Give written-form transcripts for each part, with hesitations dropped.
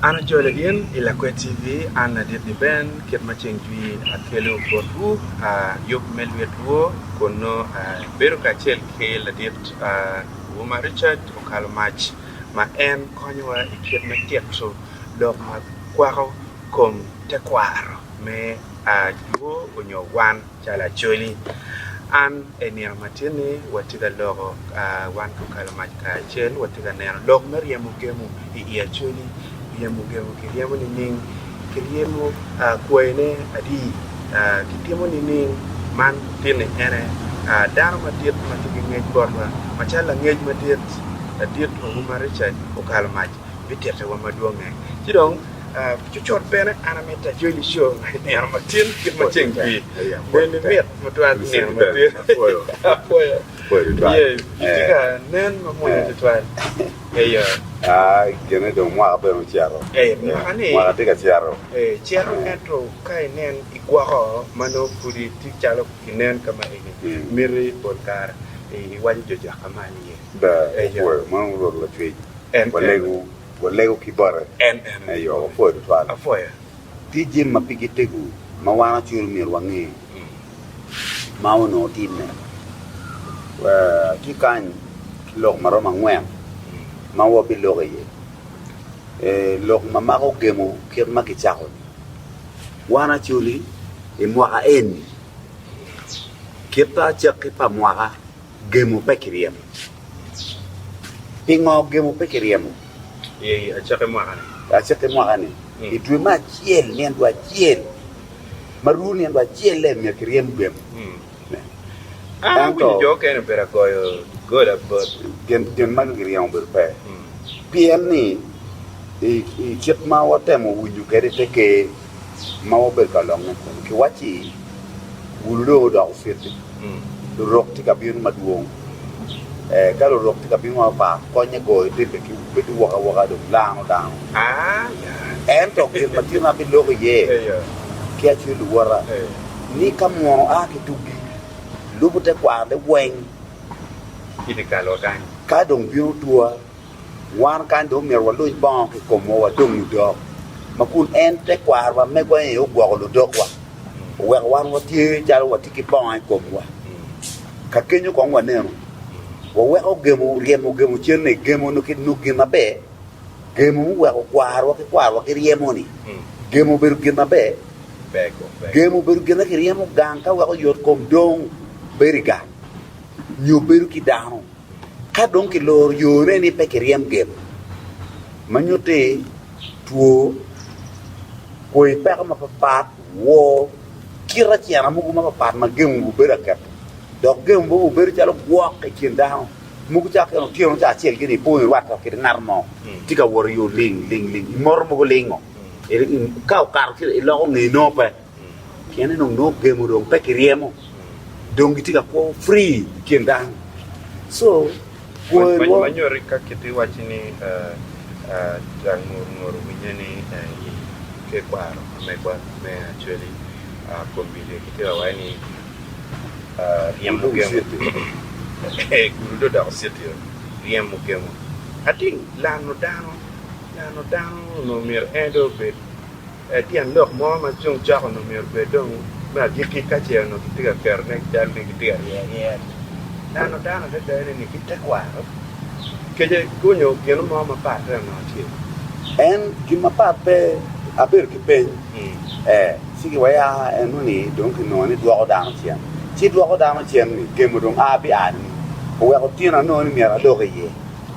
An ajolo in i Lakwed TV, an ladit ni Ben, kit ma ceng jwi akelo botwu yub me lwit lwo kun nongo abedo kacel ki ladit Wuma Richard Okalo Mac ma en konyowa i kit me tito lok ma kwako kom tekwaro me lwo onyo wan. Calo Acholi, an i nino matin-ni watye ka loko wan ki okalo mac kacel, watye ka neno lok me ryemo gemo i i Acholi. Ryemo gemo kiryemo nining? Kiryemo kwayine adi? Kitimo nining? Man tinni ene dano madit ma tye ki ngec botwa macalo langec madit, ladit Ouma Richard okalo mac bitittiwa madwonge. Ci dong Cucut bene an amito ajoli co i nino matin kit ma ceng jwi. Neni mit matwal i nino matin. Apwoyo. Yes, itye ka nen ma mwonya tutwal. Eyo. Gine dong mwaka bene ocito. Eh, mwaka ni. Mwaka tye ka cito. Eh, cito ento ka inen igwoko ma nongo pudi tye calo inen ka ma eni miti pol kare iwaco jo jok ka malo iye. Ber, apwoyo. Mano Rwot Lacwec. Walego. Walego ki bote. En ene. Eyo, wapwoyo tutwal. Apwoyo. Tye jami ma pigi tego ma wan acwero myero wange ma onongo timme. Atye kany ki lok ma romo angwen ma wabiloko iye. Lok ma mako gemo kit ma kicako-ni. Wan Acholi i mwaka eni, kit acakki pa mwaka, gemo pe kiryemo. Pingo gemo pe kiryemo? I acakki mwaka-ni. Acakki mwaka-ni, i dwe me acel, nino dwe acel, ma ruu nino dwe acel-le myero kiryem gemo. An awinyo jo okene obedo agoyo goda bot. Gin magi kiryemo obedo pe. Pien ni i kit ma watemo winyo kwede i te ker ma wabedo ka longe kunu, kiwacci Gulu dong odoko citi, lurok tye ka bino madwong. Ee, ka lurok tye ka bino mapat, konye goyo dibbe ki bedo woko awoka dong lano dano. Ento gin ma tye ma abiloko iye ki acwiny luwota, ni ka muno a ki tugi, lubo tekwarone weng, ka dong bino tua, Wan kany dong omyero waluny bongo ki i komwa wadong ludok, ma kun en tekwarowa megwa aye ogwoko ludokwa, oweko wan watye calo watye ki bongo i komwa. Ka kenyo kong wanenu, waweko gemo ryemo gemo cen-ni, gemo nongo gin maber, gemo muweko kwarwa ki kwarwa giryemo-ni, gemo obedo gin maber, gemo obedo gin ma kiryemo gang ka weko yot kom dong bedo i gang nyo bedo ki dano. Ka dong kiloro yone ni pe kiryem gem, ma nyutti two, koi peko mapapat, woo, kit acena mogo mapapat ma gemo obedo aketo, dok gemo mogo obedo calo gwok i kin dano mogo calo kene otyeno ca acel gini ipo irwatte kede ngat mo tye ka wot iyo ling ling ling imoto mogo lingo ka okato ci iloko ngeye nongo pe. Pien ni dong nongo gemo dong pe kiryemo, dong gitye ka kwo free i kin dano. So, kwo Ma ma nyuto ka kit iwaci ni langur ngur winye ni i tekwaro ma megwa me Acholi kombeddi kitye ka waco ni ryemo gemo gudo dong odoko city ryemo gemo I think lano dano lano dano onongo myero en dong obed Tyen lok mo ma cung cok onongo myero obed dong me agikki ka ce onongo kitye ka ketone calo ni kitye ka ryeyo aryeya ni. Neno dano adada ene ni ki tekwaro kece gunyo gin mo mapat te onongo tye. En gin mapat pe abedo ki peny ee ci ki waya eno ni dong ki nongo ni dwoko dano cen ci dwoko dano cen ni gemo dong a bi a ni oweko tyen anongo ni myero alok iye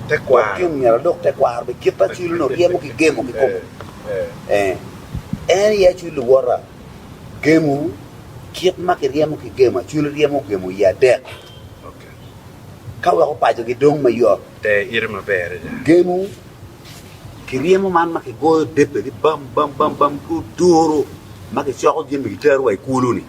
Tekwaro. Tyen myero alok tekwaro be kit ma cwiny onongo ryemo ki gemo kikome. En aye acwiny luwota, gemo kit ma kiryemo ki gemo, acwiny ryemo gemo i adek ka weko pacogi dong mayot. Gemo kiryemo man ma kigoyo debe ni bam bam bam bam ki oduro ma kicoko jami kitero wa i kulu-ni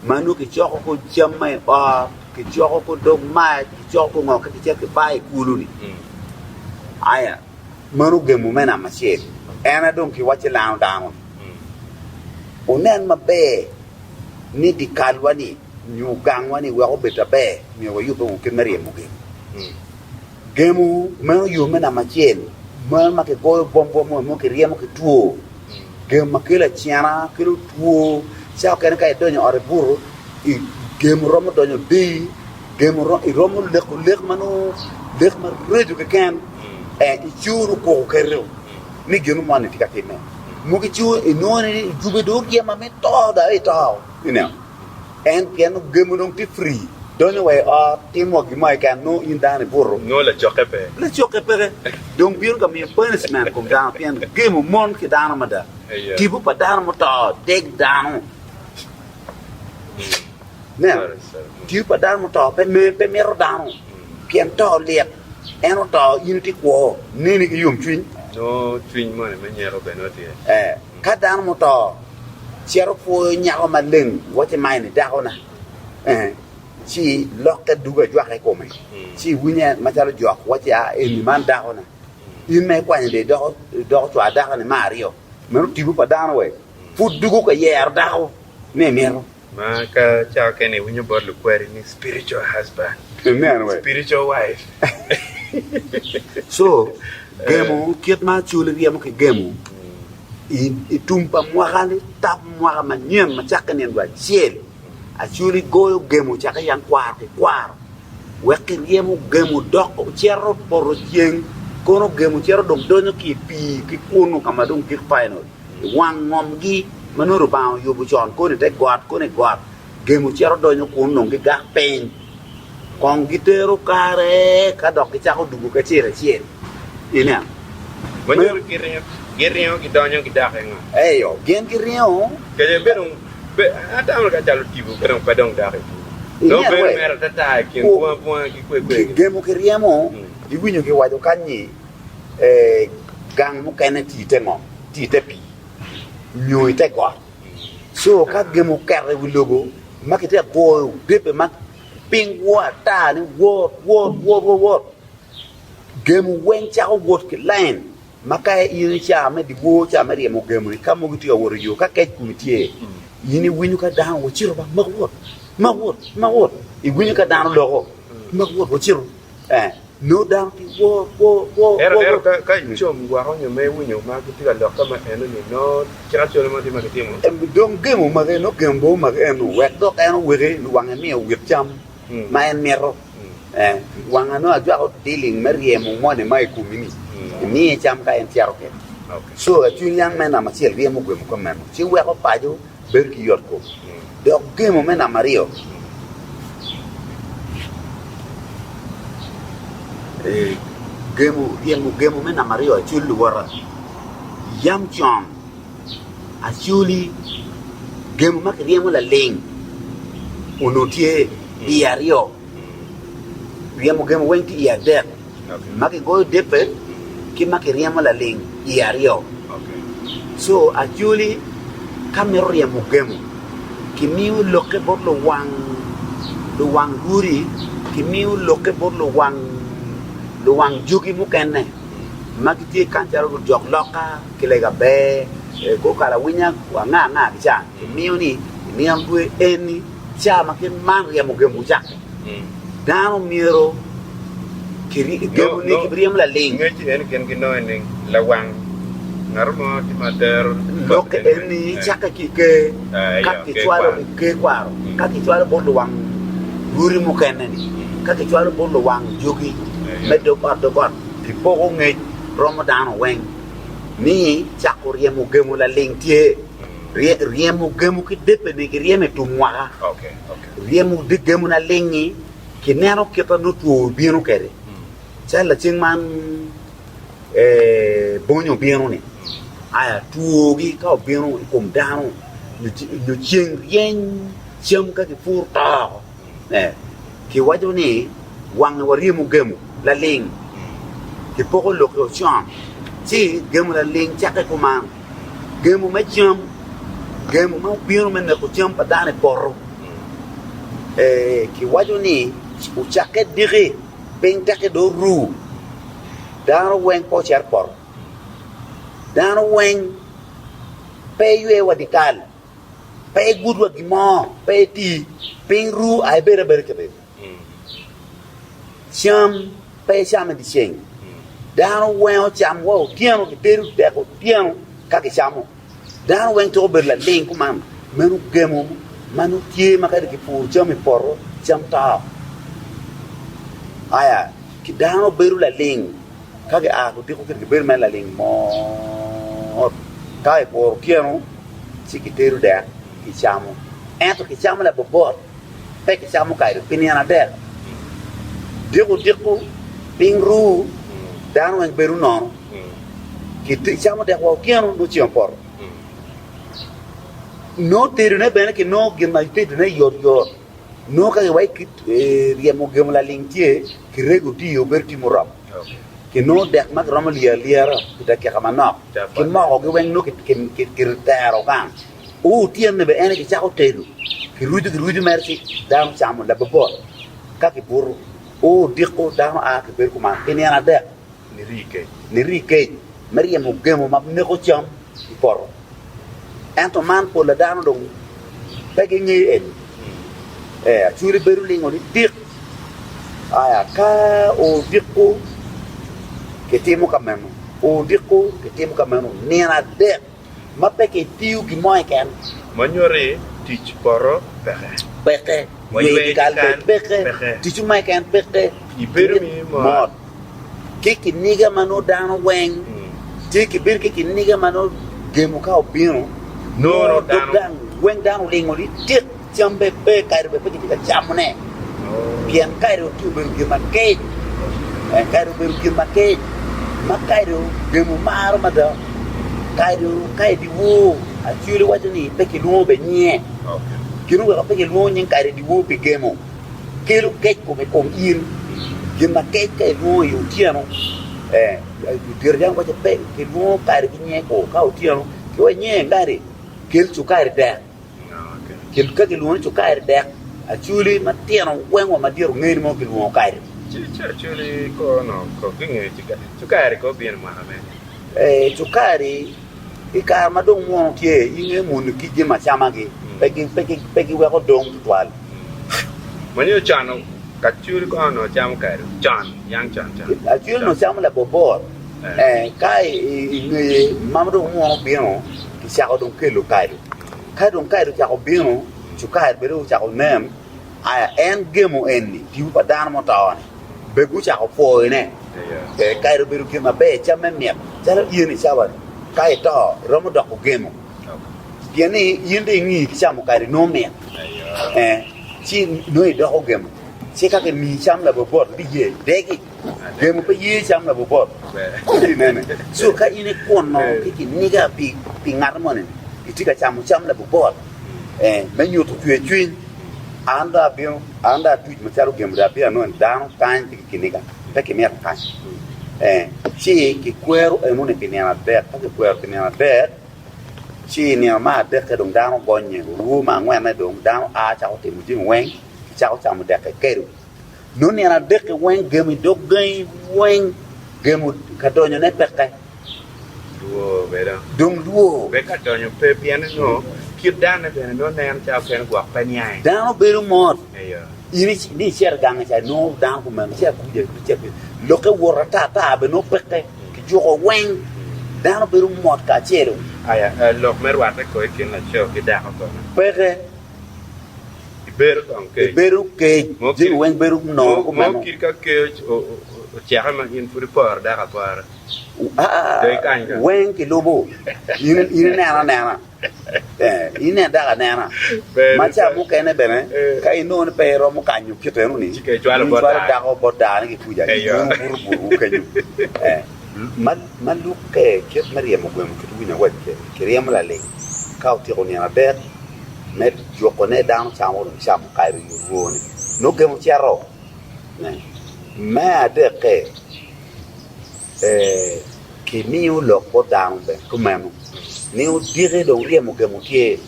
ma nongo kicoko ko cam ma i ot, kicoko ko dog mac, kicoko ko ngo ka kicito kibayo i kulu-ni. Aya. Meno gemo me namba acel. En aye dong kiwacci lano dano-ni. Wunen maber ni dyekalwa-ni nyo gangwa-ni wek obed aber, myero wayubbe wunu kit me ryemo gemo. Gemo meno yo me namba acel. Meno ma kigoyo bombwa mo nongo kiryemo ki two gemo ma kelo acena, kelo two. Cawa okene ka idonyo i ot ibuto, gemo romo donyo deyi, gemo iromo leko lek ma nongo lek maraco keken icuru koko keto ni gin moni tye ka timme. Mogo icur inongo ni jube dong oryem ma mito dong ito. Ineno? En pien nongo gemo dong tye free, donyo wa i ot, timo wa gin mo keken, nongo in dano ibuto. Nongo lacokke pe. Lacokke peke. Dong bino ka miyo punishment i kom dano pien gemo mon ki dano mada. Tipo pa dano muto deg dano. Ineno? Tipo pa dano muto pe pe mito dano pien to lit. En oto in itye kwo, neni ki yomcwiny. Nongo cwiny moni me nyeko bene nongo tye. Ee. Ka dano muto cito pwoyo nyako maleng wacci ma eni dakona, ci lokke dugo ajwaka i kome, ci iwinye macalo jok wacci a eni man dakona. In ma ikwanyo dong idoko cwar dakoni me aryo, meno tipo pa dano we, pud dugo ka yero dako ni emito. Ma ka cawa kene iwinyo bot lukweri ni spiritual husband, spiritual wife. So, gemo kit ma Acholi ryemo ki gemo i tum pa mwaka ni tap mwaka manyen ma cakke nino acel, Acholi goyo gemo cakke yang kwaro ki kwaro wek kiryemo gemo dok cito poto ceng kono gemo cito dong donyo ki i pii ki kunu ka ma dong gik final. I wang ngomgi ma nongo Lubanga oyubo con, kono i te got, kono i got, gemo cito donyo kun dong gigak piny. Kong gitero kare ka dok gicako dugo kacel acel. Ineno? Ma nyuto giringo, giringo gidonyo gidok i ngo? Eyo, gin giringo. Kece be dong, be, atamo ka calo tipo pe dong pe dong dok i pii. Dong Ineno bedo we? mere atata i kin bunga bunga ki kwe kwe. Gemo kiryemo, iwinyo giwaco kany ni, gang mukene tye i te ngom, tye i te pii nyo i te got. Co ka gemo oketo i wi lobo ma kitye ka goyo debe ma piny wor ata ni wot wot wot wot wot, gemo weng cako wot ki lain ma ka in i caa me dyewor ca me ryemo gemo-ni ka mogo itye ka wot i yo ka kec komi tye in iwinyo ka dano wacito ba mak wot mak wot mak wot iwinyo ka dano loko mak wot wacito. Nongo dano tye wor, wor, wor, Ento, wor, ento wor. ka, ka icom gwoko nyo ma iwinyo ma gitye ka lok ka ma eno-ni, nongo cik acwali mo tye ma gitimo. Dong gemo omake, nongo gemo bene omake eno, wek dok en oweki, wange miyo owit cam ma en mito. Eh, wange nongo ajwako dealing me ryemo moni ma i komi-ni, imiye cam ka en cito kwede. So, acwiny yang me namba acel ryemo gemo ka meno, ci weko paco bedo ki yot kom. Dok gemo me namba aryo, gemo, ryemo gemo me namba aryo acoli luwota. Yam con acoli gemo ma kiryemo laling onongo tye iye aryo, ryemo gemo weng tye iye adek. ma kigoyo depe ki ma kiryemo laling iye aryo. Co Acholi ka mito ryemo gemo, kimiyo lokke bot luwang luwang rwodi, kimiyo lokke bot luwang luwang jogi mukene ma gitye kany calo lujok loka, kilega ber, kor kalawinya, anga anga ki ca, kimiyo ni i nino dwe eni ca ma kit man ryemo gemo ocakke. Dano myero gemo ni gibiryemo laling. Ngec eni gin ginongo nining? Lawang ngat mo tye ma tero Lok eni cakke ki i ker ka kicwalo i ker kwaro ka kicwalo bot luwang rwodi mukene-ni ka kicwalo bot luwang jogi me dog ot dog ot kipoko ngec romo dano weng ni cako ryemo gemo laling tye ryemo gemo ki debe-ni giryemo i tum mwaka. Ryemo dye gemona ling-ngi, kineno kit ma nongo two obino kwede. Calo laceng man bonyo obino-ni, aya twogi ka obino i kom dano nyo ceng ryeny cam ka kipuro to woko. Kiwaco ni wange waryemo gemo laling, kipoko lok i ocon ci gemo laling cakke kuman. Gemo me cam, gemo ma obino me neko cam pa dano i poto. Kiwaco ni ocakke diki, piny tekke dong oru, dano weng pe ocito i poto. Dano weng pe ywe wa dyekal, pe igud wa gin mo, pe iti, piny ru aye bed abeda i kabedo. Cam pe icam i dyeceng. Dano weng ocam wa otyeno, gitedo dek otyeno ka gicamo. Dano weng twero bedo laling kuman, meno gemo ma nongo tye ma kadi kipuro cam i poto, cam to. Aya, ki dano bedo laling ka gia kudiko kit gibedo mere laling mot. Ka kipuro otyeno ci kitedo dek kicamo, ento kicamo labobot pe kicamo kado pi nino adek. Diko diko piny ru dano weng bedo nono. Kicamo dek wa otyeno nongo ceng opoto. Nongo tedone bene kinongo gin ma itedone yot yot. Nongo ka kiwaco ryemo gemo laling tye kirego diyo bedo tye muromo. Kinongo dek ma kiromo lyero alyera pi dakika manok ki mokogi weng nongo kitero gang. Oo otyeno-ni bene en aye kicako tedo kiruco kiruco mere ci dano camo lababot ka kibuto. Oo odiko dano a kibedo kuman pi nino adek. Nirii kec me ryemo gemo ma neko cam i poto. Ento man pol pa dano dong pe gingeyo eni. Ee, Acholi bedo lingo litik. Aya, ka odiko kitimo ka meno, odiko kitimo ka meno nino adek. ma pe kitiyo gin mo keken. Ma nyuto tic poto peke. Peke. Yweyo dyekal bene peke. Ticwu mo keken peke. Ibedo mi mot. Ki kiniga ma nongo dano weng tye kibedo ki kiniga ma nongo gemo ka obino nongo dog gang weng dano olingo litik cam bene pe kado bene pe kitye ka camone pien kado tye obedo gin makec kado obedo gin makec ma kado gemo maro mada kado ka i dyewor Acholi waco ni pe kilwongo bene nyinge gin oweko pe kilwongo nying kado i dyewor pi gemo kelo kec kome i kom in gin makec ka ilwongo i otyeno ludito yam waco pe kilwongo kado ki nyinge ko ka otyeno kiwaco nyinge ngadi kel cukari dek. Ka kilwongo ni cukari dek, acholi matino weng wa madito ngeyo ni mogo kilwongo kado. Ci acholi kono gingeyo cukari ko bino mwaka mene? Ee, cukari i kare ma dong munu tye, ingeyo muni ki jami acamagi pe giweko dong tutwal. Ma nyo con acholi kono onongo camo kado con, yang con con. Acholi onongo camo labobor. Ka i ngeye ma dong munu obino, kicako dong kelo kado. Ka dong kado ocako bino, cukari bene ocako nen, aya en gemo eni, tipo pa dano muto-ni, bene gucako pwoyone. Kado obedo gin maber, camme mit. Calo in i cawa-ni, ka ito, iromo doko gemo. Pien ni in dong ingi ki camo kado inongo mit, ci nongo idoko gemo. Ci ka kimiyi cam labobot, ibiye, degi. Gemo pe ye cam labobot. Itye inene? So ka in ikuno ki kiniga pi pi ngat moni, itye ka camo cam labobot eh, me nyuto cwer cwiny. An dong abino, an dong atuc macalo gemo dong abino anongo ni dano kany tye ki kiniga, pe kimito kany. Eh, ci kikwero enoni pi nino adek, ka kikwero pi nino adek, ci i nino me adekke dong dano gonye, orwo me angwenne dong dano a cako timo jami weng, kicako camo dekke kedo. Nongo nino adek-ki weng gemo i dog gangi weng gemo ka donyone peke. Lwor bene. Dong lwor. Be ka donyo pe pien nongo kit danne bene nongo neno calo kene gwok pe niange. Dano bedo mot. Eyo. In ni icito i gangi ca inongo dano kumeno icito kuca icito kuca lokke woto ata ata bene nongo peke kijuko weng dano bedo mot kacelu. Aya lok me rwatte ko i kin laco ki dako kono? Peke. Ibedo kong kec. Ibedo kec, jami weng bedo nono kumeno. Mo kit ka kec oceke ma in pud iporo dako apora. Dong ikany ka. Weng kilubo, in ineno anena, in ineno dako anena. Ma ca mukene bene ka inongo ni pe iromo kanyo kit eno-ni, in icwalo dako bot daane ki kuca, iguno buto butowu kenyo. Ma lukke kit me ryemo gwemo kit winyo awac kwede, kiryemo laling ka otyeko nino adek. me jukone dano camo dong camo kado i orwone nongo gemo cito me adekke kimiyo lok bot dano bene kumeno ni odiki dong ryemo gemo tye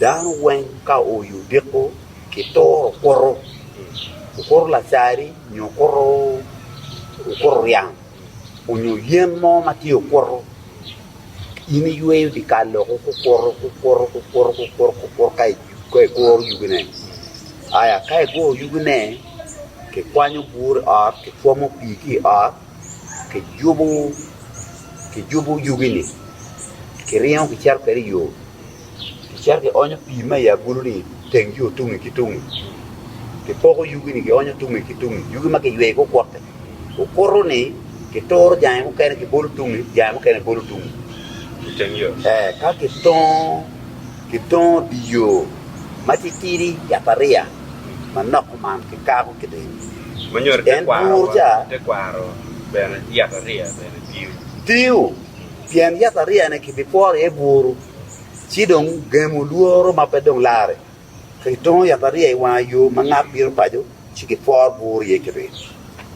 dano weng ka oo i odiko kituro okuto, okuto lacari nyo okuto ryang onyo yen mo ma tye okuto. In iyweyo dyekal loko kukuto, kukuto, kukuto, kukuto, kukuto ka iguro yugine. Aya ka iguro yugine, Kikwanyo bur i ot, kitwomo pii ki i ot, kijubo kijubo yugi-ni, kiringo kicito kwede i yo, kicito kionyo pii ma i agulu-ni i teng yo tungi ki tungi, kipoko yugi-ni kionyo tungi ki tungi, yugi ma kiyweyo ki okwotte. Okuto-ni kituro jange mukene kibolo tungi, jange mukene kibolo tungi. I teng yo. Ee, ka kitongo kitongo dye yo matitidi yatariya manok kuman kikako kede. Ma nyuto En bur ca. Tekwaro bene yatariya bene tiyo. Tiyo, pien yatariya-ni kibipworo iye buru, ci dong gemo lworo ma pe dong larre. Kitongo yatariya i wanga yo ma ngat bino paco ci kipworo buru iye kede.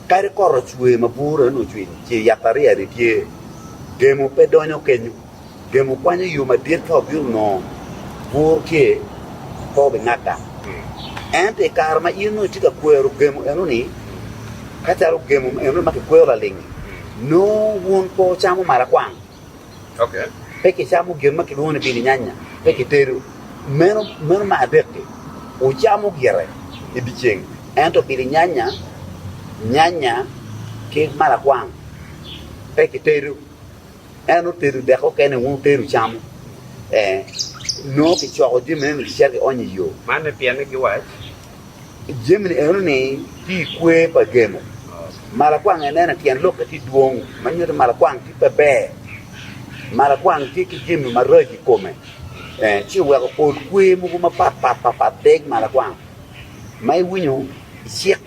Kadi kot ocwe ma buru eno ocwiny ci yatariya-ni tye, gemo pe donyo kenyo. Gemo kwanyo yo madit ka obino onongo bur tye pe obingak gang. Ento i kare ma in nongo itye ka kwero gemo enoni, ka calo gemo enoni ma kikwero laling-ngi, nongo wun pe wucamo malakwang, pe kicamo gin ma kilwongo ni bilinyanya, pe kitedo. Meno meno me adek-ki, wucamo gire i dyeceng, ento bilinyanya, nyanya ki malakwang pe kitedo. En otedo dek okene wun wutedo wucamo. Ee, nongo kicoko jami eno kicito kionyo i yo. Man ni pien ni giwac. Jami ni eno ni tye i kwer pa gemo. Malakwang ineno tyen lokke tye dwong ma nyuto ni malakwang tye pe ber. Malakwang tye ki jami maraco i kome. Ee, ci oweko pol kwer mogo mapat pat pat pat deg malakwang ma iwinyo i cik.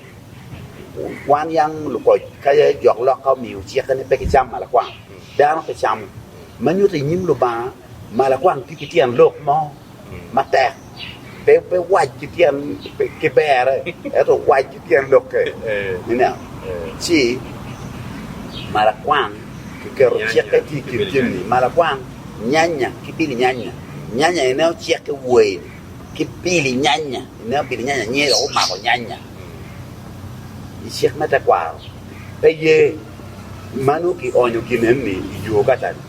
Wan yang lukoc ka jok loka omiyo cikke ni pe kicam malakwang, dano pe camo. Ma nyuto i nyim Lubanga, malakwang tye ki tyen lok mo matek. Pe pe wac ki tyen ki berre, ento wac ki tyen lokke. Ineno? Ci malakwang kiketo cikke tye i kin jami-ni, malakwang, nyanya ki bilinyanya. Nyanya ineno cikke wai ki bilinyanya, ineno bilinyanya nyinge dok omako nyanya. I cik me tekwaro, pe ye ma nongo kionyo gin eni i yo kacani.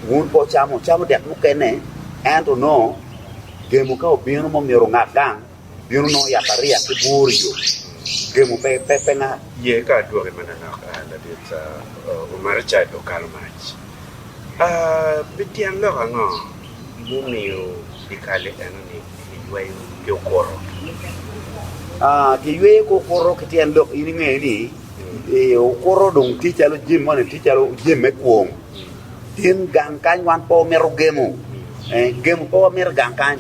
Wun pe wucamo, wucamo dek mukene, ento nongo gemo ka obino ma myero ongak gang, bino nongo yatariya ki bur i yo. Gemo pe pe pe ngak. Ye ka adwoki manonok, ladit Omar Richard okalo mac. Pi tyen lok ango mumiyo dyekal enoni kiyweyo ki okuto? Kiyweyo ki okuto ki tyen lok in ingeyo ni okuto dong tye calo jami moni tye calo jami me kwong. Tin gang kany wan pe wamito gemo, gemo pe wamito gang kany.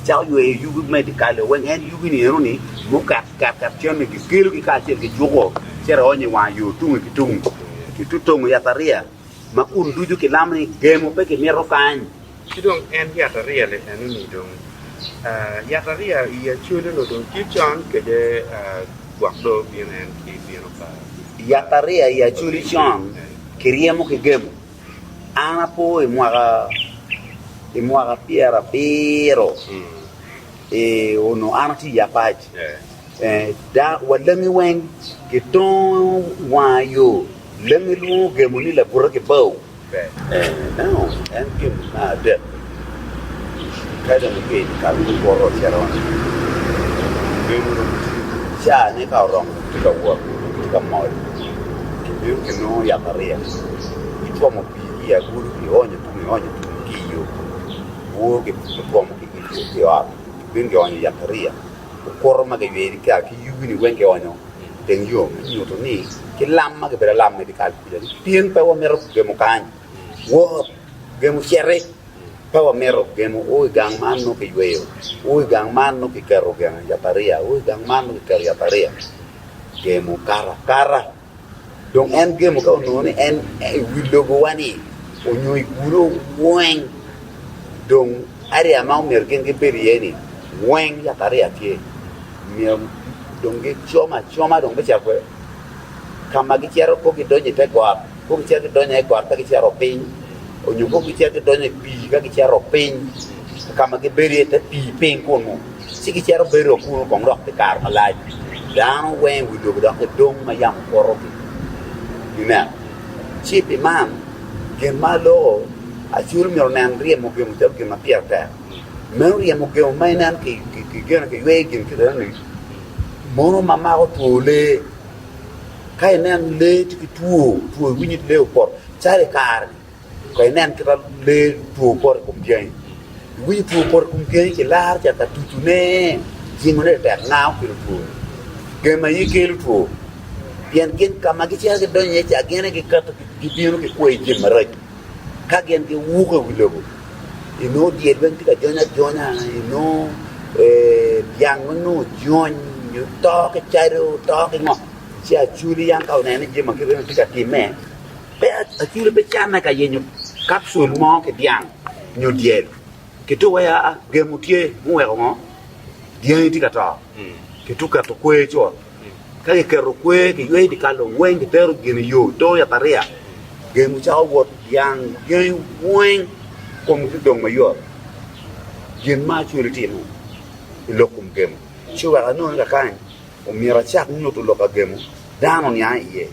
Cako yweyo yugi me dyekal-li weng en yugi-ni enoni muket ket ket cen-ni gikelogi kacel gijuko ci ionyo i wang yo tungi ki tungi kitutongo yatariya. ma kun ducu kilamo ni gemo pe kimito kany. Ci dong en yatariya-ni enoni dong yatariya i Acholi onongo dong tye con kede gwok dong obino en ki bino pa. Yatariya i Acholi con kiryemo ki gemo. An apo i mwaka i mwaka pyerabiro onongo an atye i Apac. Wa langi weng kitongo wanga yo. Lengi lwongo gemo ni labuta ki bao. Meno en gin me adek ka dong itye i dyekal me woto ocito gemo dong caa-ne ka oromo tye ka wot tye ka mol kibino kinongo yat ariya kitwomo pii ki i agulu kionyo tung ionyo tung ki i yo bur kitwomo ki i ot kibino kionyo yat ariya okuto ma kiyweyo ki yugi-ni weng kionyo teng yo me nyuto ni ki lam ma kibedo alam i dyekal kuca ni pien pe wamito gemo kany, wot, gemo citi, pe wamito gemo o i gang man nongo kiyweyo, o i gang man nongo kiketo gemo yatariya, o i gang man nongo kiketo yatariya, gemo kato akata. Dong en gemo ka onongo ni en i wi lobowa-ni onyo i gudo weng dong area ma omyero gin gibed iye-ni weng yatariya tye. Myero dong gicom acoma dong me cito kwede ka ma gicito ko gidonyo i te got, ko gicito gidonyo i got ka gicito piny, onyo ko gicito gidonyo i pii ka gicito piny ka ma gibedo iye i te pii piny kunu, ci gicito bedo kunu kong dok pi kare malac. Dano weng i wi lobo dok gidong ma yamo kutogi. Ineno? Ci pi man, gin ma aloko, Acol myero onen ryemo gemo calo gin ma pire tek. Meno ryemo gemo ma inen kigeno kiyweyo gin kit eno-ni mono ma mako two lee. Ka inen lee tye ki two, two iwinyo ni lee opoto calo i kare-ni ka inen kit ma lee two poto i kom dyangi, iwinyo two opoto i kom dyangi ci laro cito ka tucone, jingone tek nga okelo two-ni? Gem aye kelo two pien gin ka ma gicito gidonyo iye ca gin aye giketo gibino ki kweyo jami maraco. Ka gin giwuko i wi lobo, inongo dyel weng tye ka jony ajonya, inongo dyang weng nongo ojony, oto ki cado, oto ki ngo. Ci Acholi yam ka oneno ni jami ma kit meno tye ka timme, pe Acholi pe canne ka yenyo kapcul mo ki dyang nyo dyel. Kituko aye aa, gemo tye muweko ngo? Dyangi tye ka to. Kituko keto kwer cut. Ka kiketo kwer, kiyweyo dyekal dong weng, kitero gin i yo, to yatariya, gemo cako wot, dyang dyangi weng komgi tye dong mayot. Gin ma Acholi timo i lok kom gemo ci oweko anongo ni kakany omyero acak nyuto lok pa gemo dano oniang iye.